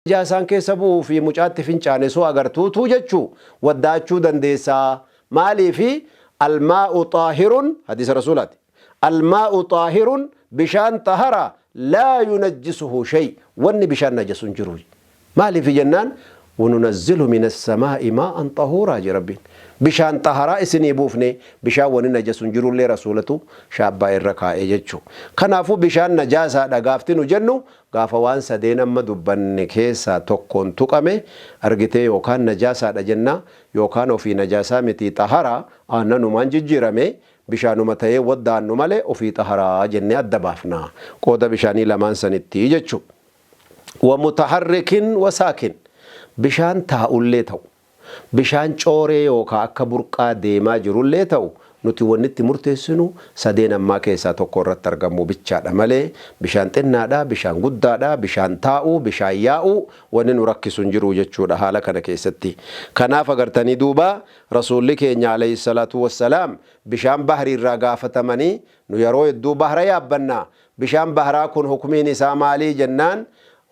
Najaasaan keessa bu'uu fi mucaatti fincaane soo agartuutuu jechuu waddaachuu dandeessaa. Maaliifi? Almaa'u xaahirun, hadiisa rasuulaati, almaa'u xaahirun, bishaan xahara, laa yunajjisuhu shay, wanni bishaan najasu hin jiru. Maaliifi jennaan, wanunazzilu mina samaa'i maa'an xahuuraa jee Rabbiin. Bishaan xaharaa isinii buufne, bishaan wani najasu hin jirullee rasuulatu shaabbaa irra kaa'e jechuu. Kanaafuu bishaan najaasaadha gaafti nu jennu gaafa waan sadeen amma dubbanne keessaa tokkoon tuqame argitee yookaan najaasaadha jenna, yookaan ofii najaasaa mitii xahara, aannanumaan jijjiirame, bishaanuma ta'ee waddaannu malee ofii xaharaa jennee adda baafna. Qooda bishaanii lamaan sanitti jechuu. Wa mutaharrikin wa saakin, bishaan taa'ullee ta'u, bishaan cooree yookaa akka burqaa deemaa jirullee ta'u, nuti wanni itti murteessinu sadeen ammaa keessaa tokko irratti argamuu bichaadha malee bishaan xinnaadha, bishaan guddaadha, bishaan taa'uu, bishaan yaa'uu wanni nu rakkisu hin jiru jechuudha haala kana keessatti. Kanaaf agartanii duuba Rasuulli keenya alayhi salaatu wassalaam bishaan bahriirraa gaafatamanii, nu yeroo hedduu bahra yaabbanna, bishaan bahraa kun hukmiin isaa maalii jennaan,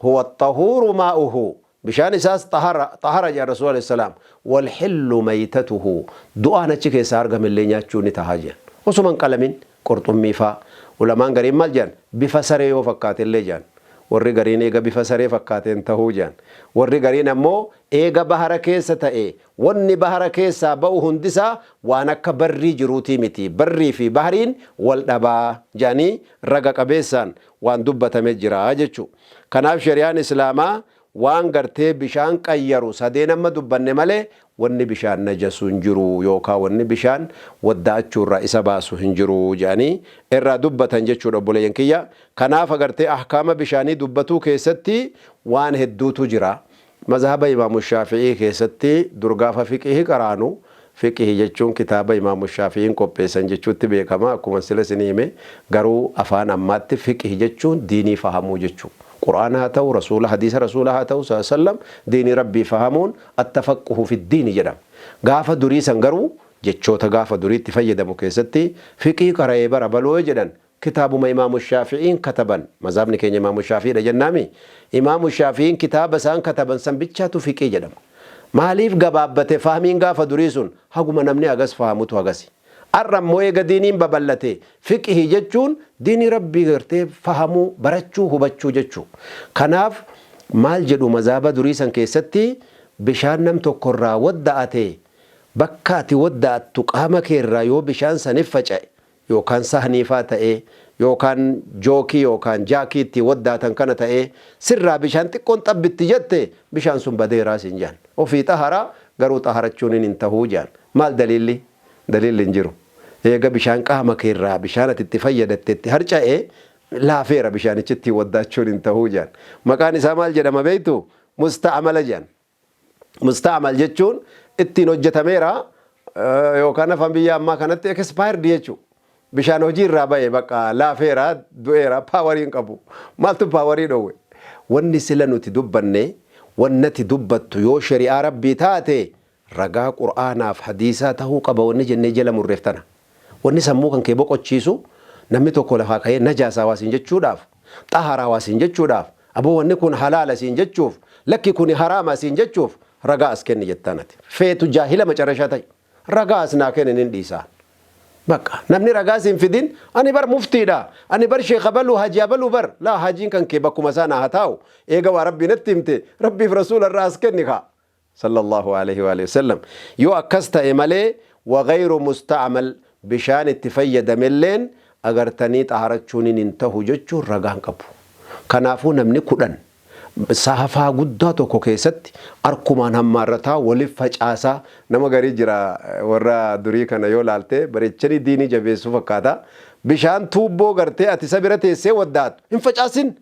huwa xahuuru maa'uhu, bishaan isaas xahara, xahara jedhan Rasuul alayhi salaam, wal hillu maytatuhu, du'aan achi keessaa argamellee nyaachuu ni taha jedhan. Osuma hin qalamin qurxummii faa. Ulamaan gariin maal jedhan? Bifa saree yoo fakkaatellee jedhan. Warri gariin eega bifa saree fakkaate hin tahuu jedhan. Warri gariin ammoo eega bahara keessa ta'e, wanni bahara keessaa ba'u hundisaa waan akka barrii jiruutii miti. Barrii fi bahriin wal dhabaa jedhanii raga qabeessaan waan dubbatame jira jechu. Kanaaf shari'aan Islaamaa waan gartee bishaan qayyaru sadeen amma dubbanne malee wanni bishaan najasu hin jiru yookaa wanni bishaan wadda'achuu irraa isa baasu hin jiru jedhanii irraa dubbatan jechuudha, obboleeyyan kiyya. Kanaaf agartee ahkaama bishaanii dubbatuu keessatti waan hedduutu jira. Mazhaba Imaamu Shaafi'ii keessatti dur gaafa fiqihii qaraanu, fiqihii jechuun kitaaba Imaamu Shaafi'iin qopheessan jechuutti beekama akkuma sila isinii hime, garuu afaan ammaatti fiqih jechuun diinii fahamuu jechuu. Qur'aana haa ta'u, Rasuula, hadiisa Rasuula haa ta'u sallallahu alaihi wasallam, diinii Rabbii fahamuun attafaqquhu fi diini jedhama. Gaafa durii san garuu jechoota gaafa durii itti fayyadamu keessatti fiqhii qara'ee bara baloo yoo jedhan kitaabuma Imaamu Shaafi'iin kataban, mazhabni keenya Imaamu Shaafi'iidha jennaami, Imaamu Shaafi'iin kitaaba isaan kataban san bichaatu fiqhii jedhama. Maaliif gabaabbate fahmiin gaafa durii sun? Haguma namni hagas fahamutu hagasi. Ar'a ammoo eega diiniin babal'ate fiqhii jechuun diinii Rabbii gartee fahamuu, barachuu, hubachuu jechuu. Kanaaf maal jedhu mazhaba durii san keessatti, bishaan nam tokko irraa wadda'ate, bakka ati wadda'attu qaama kee irraa yoo bishaan sanif faca'e, yookaan sahniifaa ta'ee, yookaan jookii yookaan jaakii ittiin waddaatan kana ta'ee, sirraa bishaan xiqqoon xabbitti jette, bishaan sun badeeraa siin jedhan. Ofii xaharaa, garuu xaharachuun hin tahuu jedhan. Maal daliilli? Daliilli hin jiru. Eega bishaan qaama kee irraa bishaan ati itti fayyadatte itti harca'e, laafeera bishaanichi, ittiin waddaachuun hin tahuu jedhan. Maqaan isaa maal jedhama beektu? Musta'amala jedhan. Musta'amal jechuun ittiin hojjetameera yookaan afaan biyya ammaa kanatti expired jechuudha. Bishaan hojii irraa ba'e, bakka laafeera, du'eera, paawarii hin qabu. Maaltu paawarii dhoowwe? Wanni sila nuti dubbanne, wannati dubbattu yoo shari'aa Rabbii taate ragaa Qur'aanaaf hadiisaa tahuu qaba wanni jennee jala murreef tana. Wanni sammuu kan kee boqochiisu, namni tokko lafaa ka'ee najaasaa waa siin jechuudhaaf, xaharaa waa siin jechuudhaaf, aboo wanni kun halaala siin jechuuf, lakki kuni haraama siin jechuuf ragaa as kenni jettaan ati. Feetu jaahila macarashaa ta'i. Ragaa as naa kenni nin dhiisaan. Bakka namni ragaa siin fidin, ani bar muftiidha, ani bar sheekha baluu, hajii abaluu bar, laa, hajiin kan kee bakkuma isaa naa haa taa'u, eega waa Rabbii natti himte Rabbiif rasuula irraa as kenni kaa. Sallallahu alaihi wa sallam. Yoo akkas ta'e malee wa ghayru musta'mal, bishaan itti fayyadamelleen agartanii xaharachuun hin tahu jechuun ragaan qabu. Kanaafuu namni 10 sahafaa guddaa tokko keessatti arkumaan hammaarrataa waliif facaasaa nama garii jira. Warra durii kana yoo laalte bareechanii diinii jabeessuu fakkaata. Bishaan tuubboo gartee ati isa bira teessee waddaatu hin facaasin.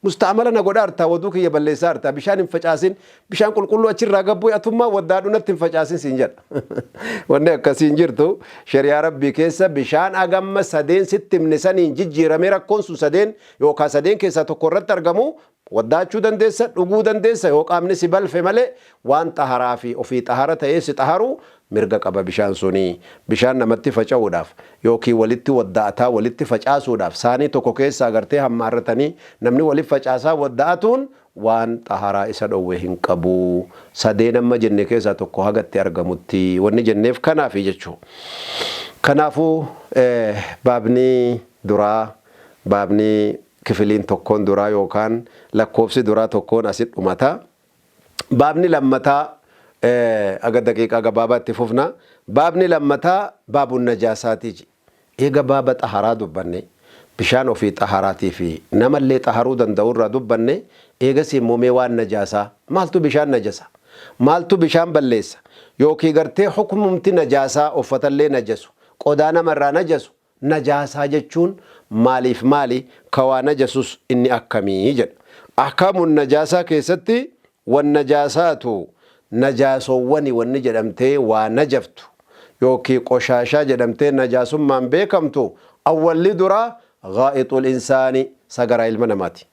Musta'amala na godhaa artaa, waduu kiyya balleessaa artaa, bishaan hin facaasin, bishaan qulqulluu achirraa gad bu'e atummaa waddaadhu, natti hin facaasin siin jedha. Wanni akkasii hin jirtu. Shari'aa Rabbii keessa bishaan agamma sadeen sitti himne saniin jijjiiramee rakkoon sun sadeen yookaan sadeen keessaa tokko irratti argamu waddaachuu dandeessa, dhuguu dandeessa yoo qaamni si balfe malee, waan xaharaa fi ofii xahara ta'ee si xaharu mirga qaba bishaan suni. Bishaan namatti faca'uudhaaf yookiin walitti wadda'ataa walitti facaasuudhaaf saanii tokko keessaa gartee hammaarratanii namni walitti facaasaa wadda'atuun waan xaharaa isa dhowwe hin qabu. Sadeen amma jenne keessaa tokko haga itti argamutti wanni jenneef kanaafi jechuu. Kanaafuu baabni duraa baabni kifiliin tokkoon duraa yookaan lakkoofsi duraa tokkoon asit dhumata. Baabni lammataa aga daqiiqaa gabaabaa itti fufna. Baabni lammataa baabun najaasaatii jedhe. Eega baaba xaharaa dubbanne, bishaan ofii xaharaatii fi namallee xaharuu danda'u irraa dubbanne, eegasii immoo mee waan najaasaa, maaltu bishaan najasa? Maaltu bishaan balleessa? Yookii gartee hukmumti najaasaa uffatallee najasu, qodaa nama irraa najasu, najaasaa jechuun maaliif maali? Ka waa najasus inni akkamii? Jedha. Ahkaamun najaasaa keessatti Wannajaasaatu, najaasoowwani wanni jedhamtee waa najaftu yookii qoshaashaa jedhamtee najaasummaan beekamtu awwalli duraa ghaa'ixul insaani sagaraa ilma namaati.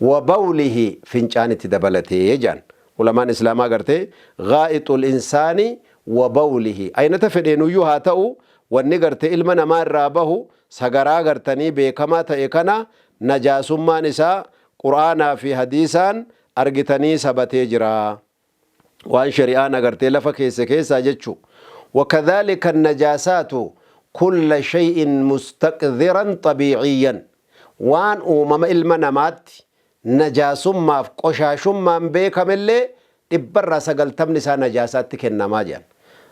Wa bawlihi fincaan itti dabalatee jedhan. Ulamaan islaamaa gartee ghaa'ixul insaani wa bawlihi aynata fedheenuyyuu haa ta'u wanni gartee ilma namaa irraa bahu sagaraa gartanii beekamaa ta'e kana najaasummaan isaa Qur'aanaa fi hadiisaan argitanii sabatee jira. Waan shari'aan agartee lafa keesse keessaa jechu. Wakadhalika najaasaatu kulla shay'in mustaqdhiran xabiiciyyan. Waan uumama ilma namaatti najaasummaaf qoshaashummaan beekamellee dhibbarraa sagaltamni isaa najaasaatti kennamaa jedhan.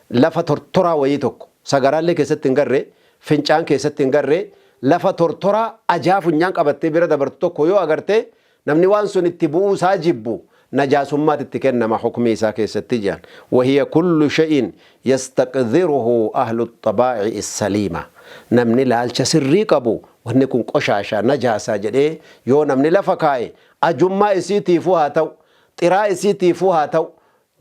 Lafa tortoraa wayii tokko sagaraallee keessatti hin garre, fincaan keessatti hin garre, lafa tortoraa ajaa funyaan qabattee bira dabartu tokko yoo agarte Namni waan sun itti bu'uu isaa jibbu najaasummaat itti kennama hukmii isaa keessatti je'an. Wahiya kullu shay'in yastaqdhiruhu ahlu xabaa'i'i saliima. Namni laalcha sirrii qabu wanni kun qoshaasha, najaasa jedhee yoo namni lafa kaaye ajummaa isiitiifuu haa ta'u, xiraa isiitiifuu haa ta'u,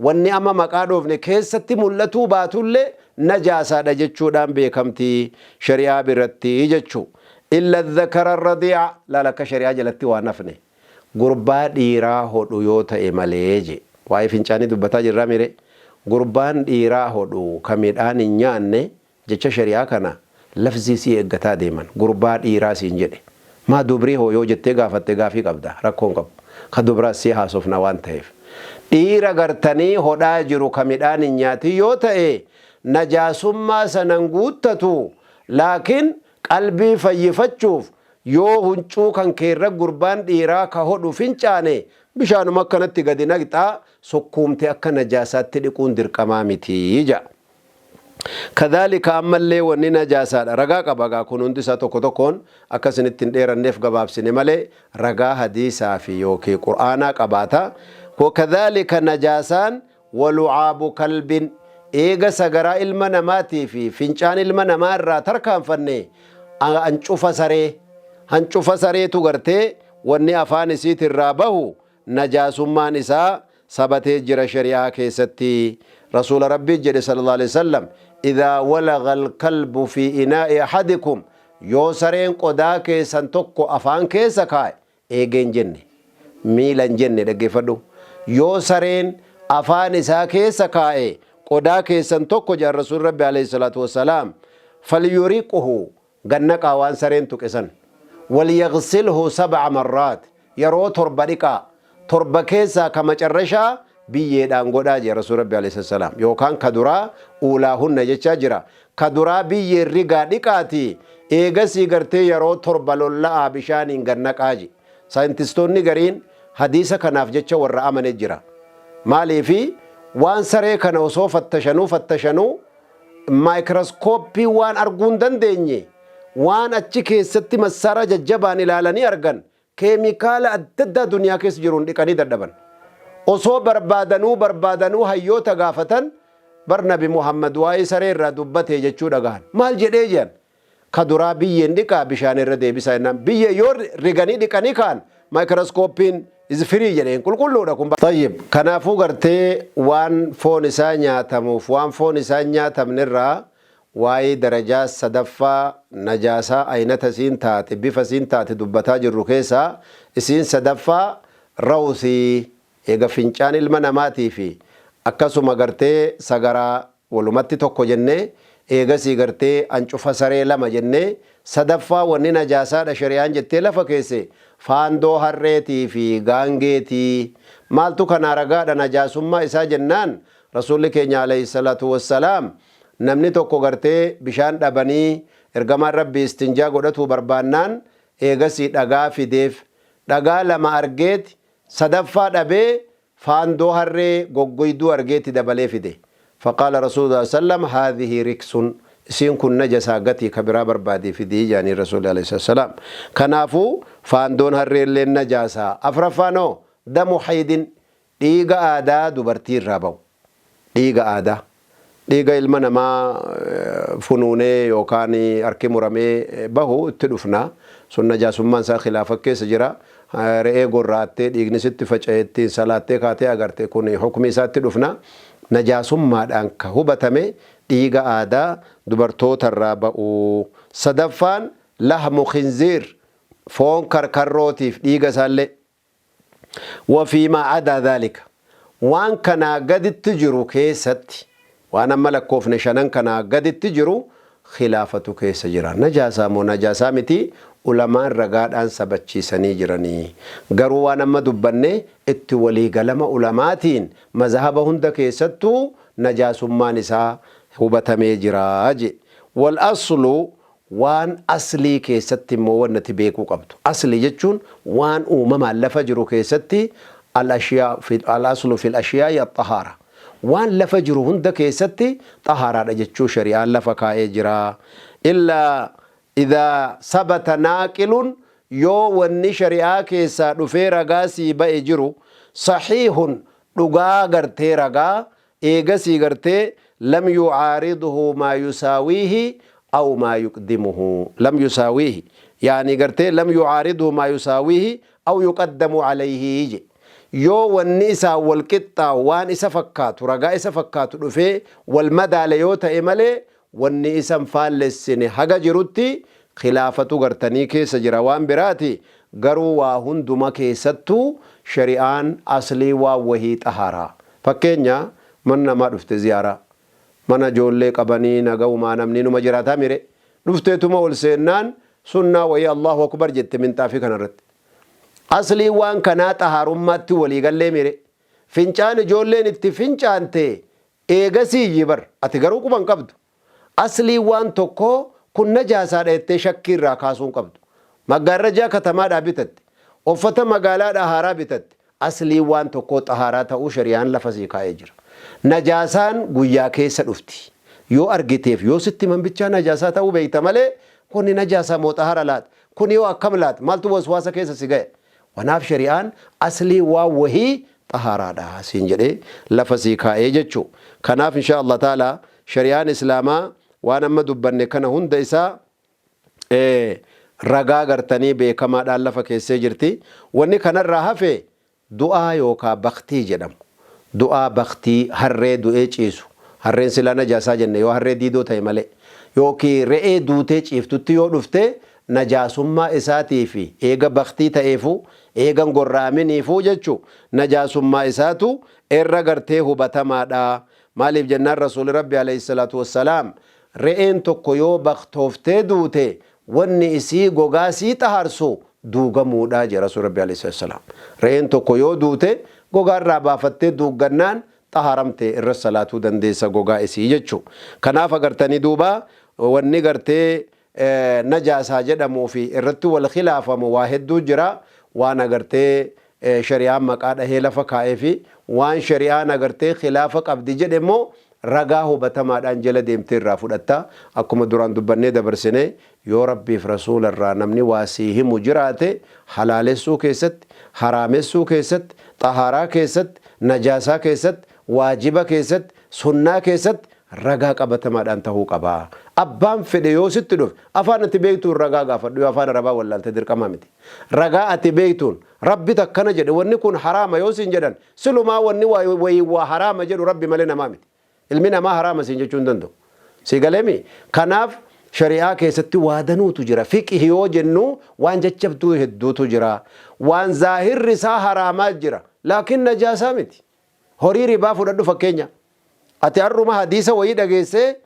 wanni amma maqaa dhoofne keessatti mul'atuu baatullee najaasaadha jechuudhaan beekamti shari'aa biratti jechu. Illa dhakara radii'a laal akka shari'aa jalatti waan hafne gurbaa dhiiraa hodhu yoo ta'e malee je. Waa'ee fincaanii dubbataa jirraa mire gurbaan dhiiraa hodhu ka midhaan hin nyaanne jecha shari'aa kana lafzii sii eeggataa deeman gurbaa dhiiraa siin jedhe maa dubrii hoo yoo jettee gaafatte gaafii qabda rakkoo hin qabu ka dubraas sii haasofna waan ta'eef dhiira gartanii hodhaa jiru ka midhaan hin nyaatin yoo ta'e najaasummaa sana hin guuttatu laakiin qalbii fayyifachuuf yoo huncuu kan keerra gurbaan dhiiraa ka hodhu fincaane bishaanuma akkanatti gadi naqxaa sukkuumte akka najaasaatti dhiquun dirqamaa miti ja'a. Kadhaalika ammallee wanni najaasaadha. Ragaa qaba gaa kun hundi isaa tokko tokkoon akka isinitti hin dheeranneef gabaabsine malee ragaa hadiisaa fi yookiin qur'aanaa qabaata. Wakadhaalika najaasaan walu'aabu kalbin eega sagaraa ilma namaatii fi fincaan ilma namaa irraa tarkaanfanne hancufa saree hancufa sareetu gartee wanni afaan isiitirraa bahu najaasummaan isaa sabatee jira shari'aa keessatti. Rasuula Rabbii jedhe sallallahu alaihi wasallam idhaa walagha alkalbu fi inaa'i ahadikum yoo sareen qodaa keessan tokko afaan keessa kaa'e eegee hin jenne miila hin jenne dhaggeeffadhu yoo sareen afaan isaa keessa kaa'e qodaa keessan tokko jedhan Rasuulli Rabbi alayhi salaatu wassalaam falyuriquhu Gad naqaa waan sareen tuqe san. Walyaghsilhu sab'a marraat. Yeroo torba dhiqaa. Torba keessaa ka macarrashaa biyyeedhaan godhaa jedhe Rasuulli Rabbi alayhi salaam. Yookaan ka duraa uulaahunna jechaa jira. Ka duraa biyyeen rigaa dhiqaati eegasii gartee yeroo torba lolla'aa bishaaniin gad naqaa jedhe. Saayintistoonni gariin hadiisa kanaaf jecha warra amane jira. Maaliifi waan saree kana osoo fattashanuu fattashanuu maayikiraskooppii waan arguu hin dandeenye waan achi keessatti massaaraa jajjabaan ilaalanii argan keemikaala adda addaa duniyaa keessa jiruun dhiqanii dadhaban. Osoo barbaadanuu barbaadanuu hayyoota gaafatan bar Nabi Muhammad waa'ee saree irraa dubbatee jechuu dhagahan. Maal jedhee jedhan? Ka duraa biyyeen dhiqaa bishaan irra deebisaa jennaan biyyee yoo riganii dhiqanii ka'an maayikirooskooppiin is free jedheen qulqulluudha kun. Tayyib kanaafuu gartee waan foon isaa nyaatamuuf waan foon isaa hin nyaatamne irraa waa'ee darajaa sadaffaa najaasaa aynata isiin taate bifa isiin taate dubbataa jirru keessaa isiin sadaffaa rawsii eega fincaan ilma namaatii fi akkasuma gartee sagaraa Walumatti tokko jennee, eegasii gartee ancufa saree lama jennee, sadaffaa wanni najaasaadha shari'aan jettee lafa keesse faandoo harreetii fi gaangeetii. Maaltu kanaa ragaadha najaasummaa isaa jennaan, Rasuulli keenya alayhi salaatu wassalaam namni tokko gartee bishaan dhabanii ergamaan Rabbii istinjaa godhatuu barbaannaan eegasii dhagaa fideef. Dhagaa lama argeeti sadaffaa dhabee faandoo harree goggoyduu argeeti dabalee fide. Faqaala Rasuulu sallam haadhihi riksun, isiin kun najasaa, gatii ka biraa barbaadii fidii jedhanii Rasuulli alayhi salaam. Kanaafuu faandoon harreelleen najaasaa. Afraffaan hoo? Damu haydin, dhiiga aadaa dubartii irraa bahu. Dhiiga aadaa. Dhiiga ilma namaa funuunee yookaan harki muramee bahu itti dhufna. Sun najaasummaan isaa khilaafa keessa jira. Re'ee gorra'attee dhiigni sitti faca'e ittiin salaattee kaatee agarte, kun hukmii isaatti dhufna. Najaasummaadhaan ka hubatame dhiiga aadaa dubartootarraa ba'u. Sadaffaan lahmu khinziir, foon karkarrootiif dhiiga isaallee. Wafiimaa adaa dhaalika, waan kanaa gaditti jiru keessatti, waan amma lakkoofne shanan kanaa gaditti jiru khilaafatu keessa jira. Najaasaa moo najaasaa miti ulamaan ragaadhaan sabachiisanii jiranii. Garuu waan amma dubbanne itti walii galama ulamaatiin mazahaba hunda keessattuu najaasummaan isaa hubatamee jira je. Wal aslu, waan aslii keessatti immoo wanni ati beekuu qabdu. Aslii jechuun waan uumamaan lafa jiru keessatti, al aslu fil ashiyaa'i axxahaara. Waan lafa jiru hunda keessatti xahaaraadha jechuu shari'aan lafa kaa'ee jira. Illaa idhaa sabata naaqilun, yoo wanni shari'aa keessaa dhufee ragaa sii ba'e jiru, sahiihun, dhugaa gartee ragaa eegasii gartee lam yucaaridhu maa yusaawiihi aw maa yuqdimuhu, lam yusaawiihi yaani gartee lam yucaaridhu maa yusaawiihi aw yuqaddamu alayhi je, yoo wanni isaan wal qixxaawu, waan isa fakkaatu, ragaa isa fakkaatu dhufee wal madaale yoo ta'e malee, wanni isa hin faallessine haga jirutti khilaafatu gartanii keessa jira. Waan biraati garuu waa hunduma keessattuu shari'aan aslii waan wahii xahaaraa. Fakkeenya, mana namaa dhufte ziyaaraa, mana ijoollee qabanii nagaumaa namni numa jiraataa mire, dhufteetuma ol seennaan sunnaa wahii Allahu akbar jette minxaafii kanarratti. Aslii waan kanaa xahaarummaatti walii gallee mire? Fincaan ijoolleen itti fincaante eegasiiyyi bar, ati garuu quba hin qabdu. Aslii waan tokkoo kun najaasaadha jettee shakkii irraa kaasuu hin qabdu. Maggaarrajaa katamaadhaa bitatte, uffata magaalaadhaa haaraa bitatte, aslii waan tokkoo xahaaraa ta'uu shari'aan lafa sii kaa'ee jira. Najaasaan guyyaa keessa dhufti. Yoo argiteef yoo sitti himan bichaa najaasaa ta'uu beekta malee, kuni najaasaa moo xahaara laata? Kuni hoo akkam laata? Maaltu waswaasa keessa si ga'e? Kanaaf shari'aan aslii waan wahii xahaaraadha siin jedhee lafa sii kaa'ee jechuu. Kanaaf inshaa Allah ta'ala shari'aan Islaamaa waan amma dubbanne kana hunda isaa ragaa gartanii beekamaadhaan lafa keessee jirti. Wanni kanarraa hafe du'aa yookaa baktii jedhamu. Du'aa baktii harree du'ee ciisu. Harreen silaa najaasaa jenne yoo harree diidoo ta'e malee. Yookii re'ee duutee ciiftutti yoo dhufte, najaasummaa isaatii fi eega baktii ta'eefuu, eega hin gorra'aminiifuu jechu, najaasummaa isaatu erra gartee hubatamaadha. Maaliif jennaan, Rasuuli Rabbi alayhi salaatu wassalaam re'een tokko yoo baktooftee duute wanni isii gogaa sii xaharsu duugamuudha jedhe Rasuuli Rabbi alayhi salaatu wassalaam. Re'een tokko yoo duute gogaa irraa baafattee duuggannaan xaharamte, irra salaatuu dandeessa gogaa isii jechu. Kanaaf agartanii duuba wanni gartee najaasaa jedhamuu fi irratti wal khilaafamu waa hedduu jira. Waan agartee shari'aan maqaa dhahee lafa kaa'ee fi waan shari'aan agartee khilaafa qabdi jedhe immoo ragaa hubatamaadhaan jala deemtee irraa fudhatta. Akkuma duraan dubbannee dabarsine, yoo Rabbiif Rasuula irraa namni waa sii himu jiraate, halaalessuu keessatti, haraamessuu keessatti, xahaaraa keessatti, najaasaa keessatti, waajiba keessatti, sunnaa keessatti ragaa qabatamaadhaan tahuu qaba. Abbaan fedhe yoo sitti dhufe, afaan ati beektuun ragaa gaafadhu. Yoo afaan Arabaa wallaalte dirqamaa miti. Ragaa ati beektuun Rabbit akkana jedhe, wanni kun haraama yoo siin jedhan, silumaa wanni wayii waa haraama jedhu Rabbi malee namaa miti. Ilmi namaa haraama siin jechuu hin danda'u. Sii galeemi? Kanaaf shari'aa keessatti waa danuutu jira. Fiqhi yoo jennu waan jajjabduu hedduutu jira. Waan zaahirri isaa haraamaa jira. Laakiin najaasaa miti. Horii ribaa fudhadhu fakkeenya. Ati har'uma hadiisa wayii dhageessee,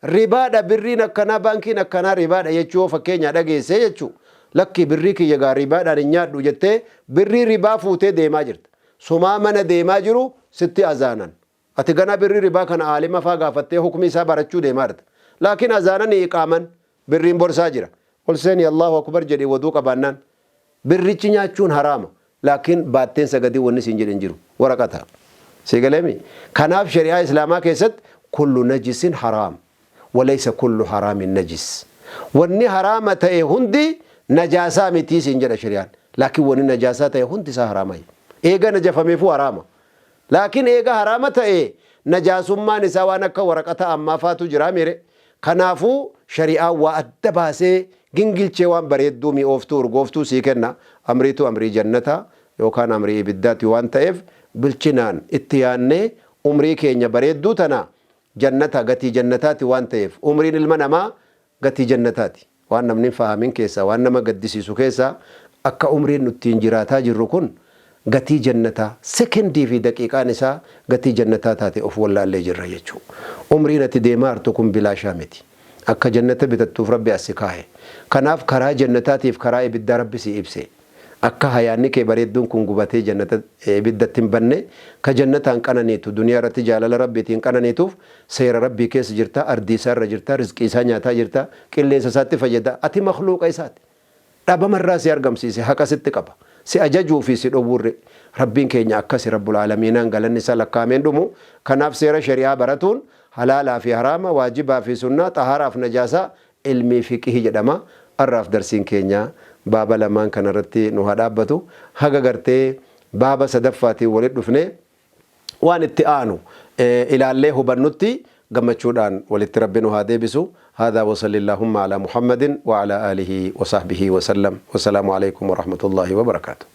ribaadha, birriin akkanaa, baankiin akkanaa ribaadha jechuu yoo fakkeenyaa dhageessee jechuu, lakki, birrii kiyya gaa ribaadhaan hin nyaadhu jettee birrii ribaa fuutee deemaa jirta. Sumaa mana deemaa jiru sitti azaanan. Ati ganaa birrii ribaa kana aalima faa gaafattee hukmii isaa barachuu deemaa jirta. Laakiin azaananii iqaaman, birriin borsaa jira. Ol seeni, Allaahu Akbar jedhi, wuduu qabaannaan. Birrichi nyaachuun haraama. Laakiin baatteen sagadin wanni siin jedhe hin jiru. Waraqata. Sii galeemi? Kanaaf shari'aa Islaamaa keessatti kullu najisin haraam. Walaysa kullu haraamin najis. Wanni haraama ta'e hundi najaasaa miti siin jedha shari'aan. Laakiin wanni najaasaa ta'e hundi isaa haraama. Eega najafameefuu haraama. Laakiin eega haraama ta'e najaasummaan isaa waan akka waraqata ammaa faatu jiraa miire. Kanaafuu shari'aan waa adda baasee gingilchee waan bareedduu, mi'ooftuu, urgooftuu sii kenna. Amriitu amrii jannataa yookaan amrii ibiddaati waan ta'eef bilchinaan itti yaannee umrii keenya bareedduu tana jannata, gatii jannataati waan ta'eef, umriin ilma namaa gatii jannataati. Waan namni hin fahamin keessaa, waan nama gaddisiisu keessaa, akka umriin nu ittiin jiraataa jirru kun gatii jannataa, sekendii fi daqiiqaan isaa gatii jannataa taate of wallaallee jirra jechuu. Umriin ati deemaa jirtu kun bilaashaa miti. Akka jannata bitattuuf Rabbi as si kaahe. Kanaaf karaa jannataatiif karaa ibiddaa Rabbi sii ibse. Akka hayaanni kee bareedduun kun gubatee jannata ibiddatti hin banne, ka jannataan qananiitu, duniyaa irratti jaalala Rabbiitiin qananiituuf seera Rabbii keessa jirta, ardii isaa irra jirta, rizqii isaa nyaataa jirta, qilleensa isaatti fayyadaa, ati makhluuqa isaati. Dhabama irraa si argamsiise, haqa sitti qaba. Si ajajuu fi si dhowwuurre Rabbiin keenya akkasi, Rabbul Aalamiinaan galanni isaa lakkaa'amee hin dhumu. Kanaaf seera shari'aa baratuun halaalaa fi haraama, waajibaa fi sunnaa, xahaaraaf najaasaa ilmii fiqhii jedhama. Arraaf darsiin keenya baaba lamaan kana irratti nu haa dhaabbatu. Haga gartee baaba sadaffaatiin walitti dhufnee waan itti aanu ilaallee hubannutti gammachuudhaan walitti Rabbi nu haa deebisu. Haadhaa wa sallillahumma alaa Muhammadin wa alaa aalihi wa sahbihi wa sallam. Wassalaamu aleykum wa rahmatullaahi wa barakaatuh.